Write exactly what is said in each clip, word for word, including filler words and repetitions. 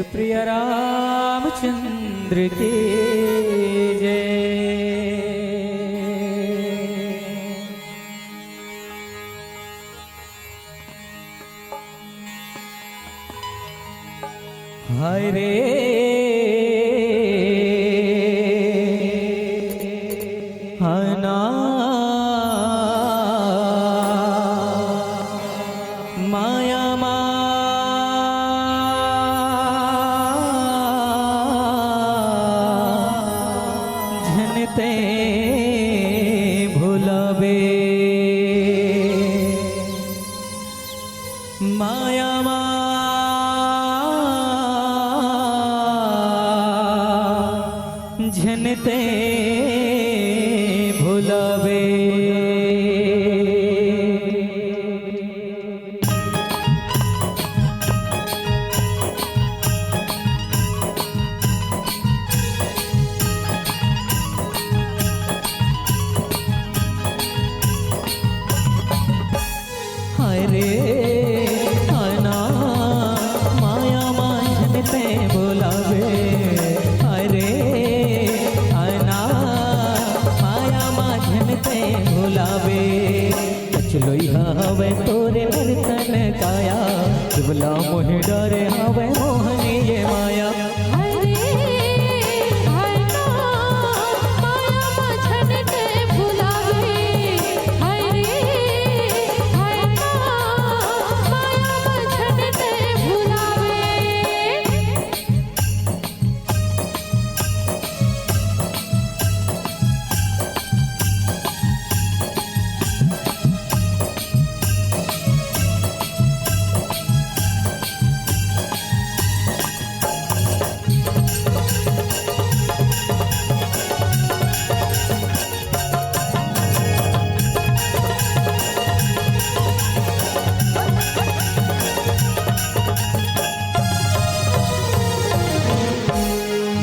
प्रिय रामचंद्र की जय। हरे हना माया मा झन ते भुलावे। माया मा झन ते भुलावे। हरे हना माया मा झन ते भुलावे। हरे हना माया मा झन ते भुलावे। कचलोई हवे तोरे नर्तन काया, शिवला मोहि डरे हवे मोहनी ये माया। हरे हना माया मा झन ते भुलावे। हरे हना माया मा झन ते भुलावे।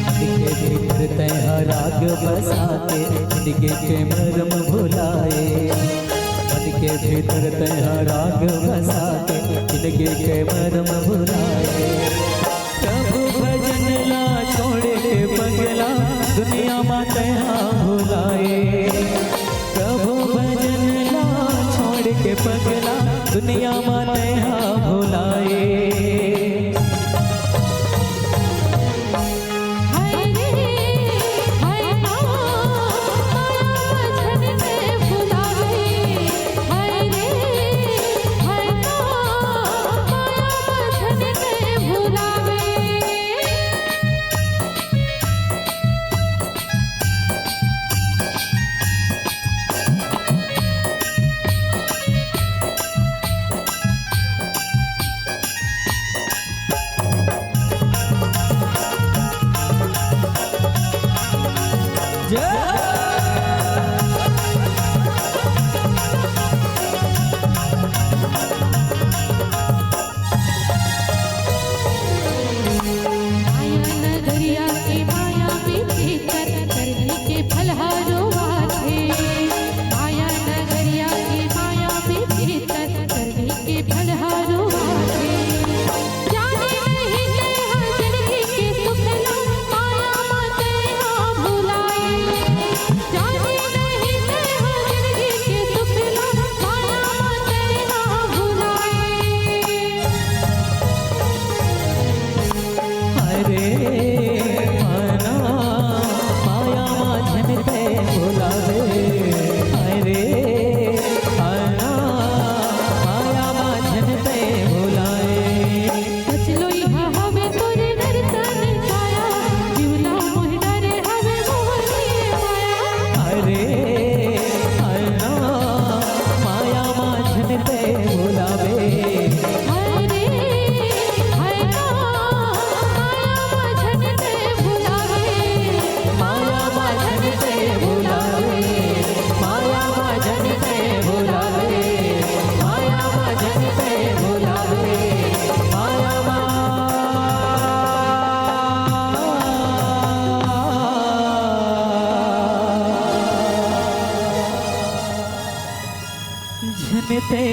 मन के भीतर तैं ह राग बसा के, जिंदगी के मरम भुलाए। मन के भीतर तैं ह राग बसा के, जिंदगी के मरम भुलाए। प्रभु भजन ला छोड़ के पगला, दुनिया मा तैं ह भुलाए। प्रभु भजन ला छोड़ के पगला, दुनिया मा तैं ह भुलाए। हरे हना माया मा झन ते भुलावे। हरे हना माया मा झन ते भुलावे। माया नगरिया के माया में चेतन, करनी के फलहारो आथे। माया नगरिया के माया में चेतन, करनी के फलहारो आथे। जाने नहीं तेहा जिंदगी के सुख ला, माया मा तेहा भुलाए। जाने नहीं तेहा जिंदगी के सुख ला, माया मा तेहा भुलाए। हरे हना माया मा झन ते भुलावे। हरे हना माया मा झन ते भुलाए। कचलोई हा हवे तोरे नर्तन काया, जीवला मोहि डरे हवे मोहनी माया। हरे हना माया मा झन ते भुलावे। हरे हना माया मा झन ते भुलावे। माया मा झन ते भुलावे। माया मा झन ते भुलावे। माया मा झन ते भुलावे। माया मा झन ते